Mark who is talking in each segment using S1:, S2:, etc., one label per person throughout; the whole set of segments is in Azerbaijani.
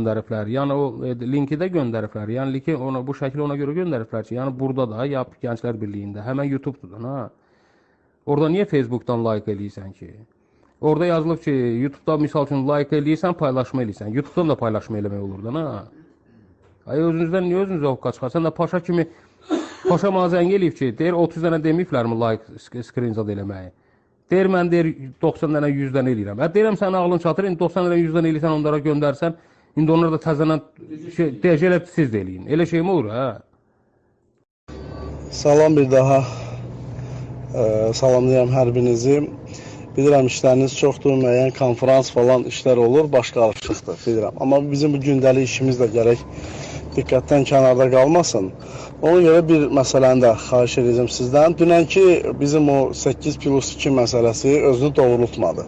S1: göndəriblər. Yəni o linki də göndəriblər. Yəni linki ona bu şəkli ona görə göndəriblər ki, yəni burada da ya Gənclər Birliyində, həmən YouTube-dur ha. Orada niyə Facebookdan like eləyirsən ki? Orada yazılıb ki, YouTube-da misal üçün like eləyirsən, paylaşma eləyirsən. YouTube-dan da paylaşma eləmək olur da, ha. Ay özünüzdən niyə özünüzə hoqqa çıxar? Sən də Paşa kimi Paşa mənə zəng eləyib ki, deyir 30 dənə deməyiblərmi like screenshot eləməyi. Deyir mən deyir 90 dənə 100 dənə eləyirəm. Hə deyirəm sənin ağlın çatır, indi 90 dənə 100 dənə eləyirsən onlara göndərsən, indi onlar da təzədən şey deyəcək elə siz də eləyin. Elə şey mi olur hə?
S2: Salam bir daha. Salamlayıram hər birinizi. Bilirəm işləriniz çoxdur, müəyyən konfrans falan işlər olur, baş qarışıqdır, bilirəm. Amma bizim bu gündəlik işimiz də gərək diqqətdən kənarda qalmasın. Ona görə bir məsələni də xahiş edəcəm sizdən. Dünənki bizim o 8+2 məsələsi özünü doğrultmadı.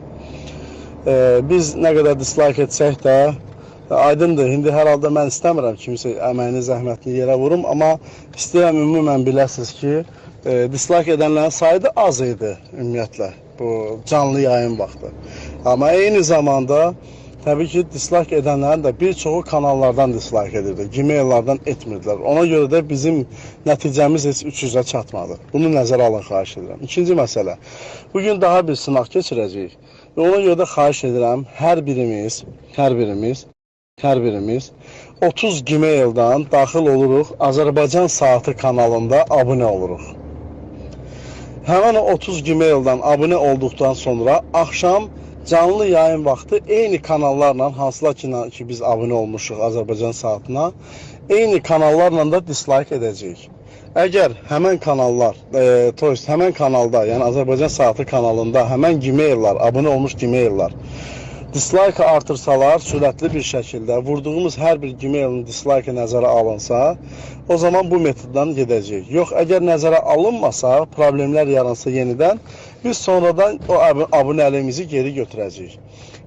S2: Biz nə qədər dislike etsək də, aydındır, indi hər halda mən istəmirəm kimsə əməyini, zəhmətini yerə vurum, amma istəyirəm ümumən biləsiniz ki, dislike edənlərin sayı da az idi ümumiyyətlə bu canlı yayın vaxtı. Amma eyni zamanda təbii ki, dislike edənlərin də bir çoxu kanallardan dislike edirdi, Gmail-lardan etmirdilər. Ona görə də bizim nəticəmiz heç 300-ə çatmadı. Bunu nəzərə alın, xahiş edirəm. İkinci məsələ, bugün daha bir sınaq keçirəcəyik və ona görə də xahiş edirəm, hər birimiz 30 Gmail-dan daxil oluruq, Azərbaycan Saatı kanalında abunə oluruq. Həmən o 30 Gmail-dan abunə olduqdan sonra axşam canlı yayın vaxtı eyni kanallarla, hansılar ki biz abunə olmuşuq Azərbaycan Saatına, eyni kanallarla da dislike edəcəyik. Əgər həmən kanallar, həmən kanalda, yəni Azərbaycan Saatı kanalında həmən Gmail-lar, abunə olmuş Gmail-lar dislike artırsalar sürətli bir şəkildə vurduğumuz hər bir Gmail-in dislike nəzərə alınsa, o zaman bu metoddan gedəcəyik. Yox, əgər nəzərə alınmasa, problemlər yaransa yenidən, biz sonradan o abunəliyimizi geri götürəcəyik.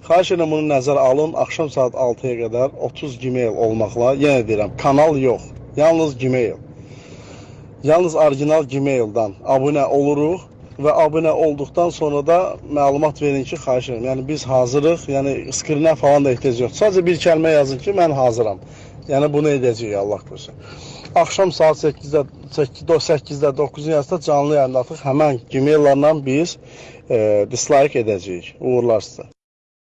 S2: Xahiş edirəm bunu nəzərə alın, axşam saat 6-ya qədər 30 Gmail olmaqla, yenə deyirəm, kanal yox, yalnız Gmail. Yalnız orijinal Gmail-dan abunə oluruq və abunə olduqdan sonra da məlumat verin ki, xahiş edirəm. Yəni biz hazırıq, yəni skrinə falan da ehtiyac yoxdur. Sadəcə bir kəlmə yazın ki, mən hazıram. Yəni bunu edəcəyik Allah korusun. Axşam saat 8-də, 8-də, 9-un yarısında canlı yayında artıq həmən Gmail-larla biz dislike edəcəyik. Uğurlar sizə.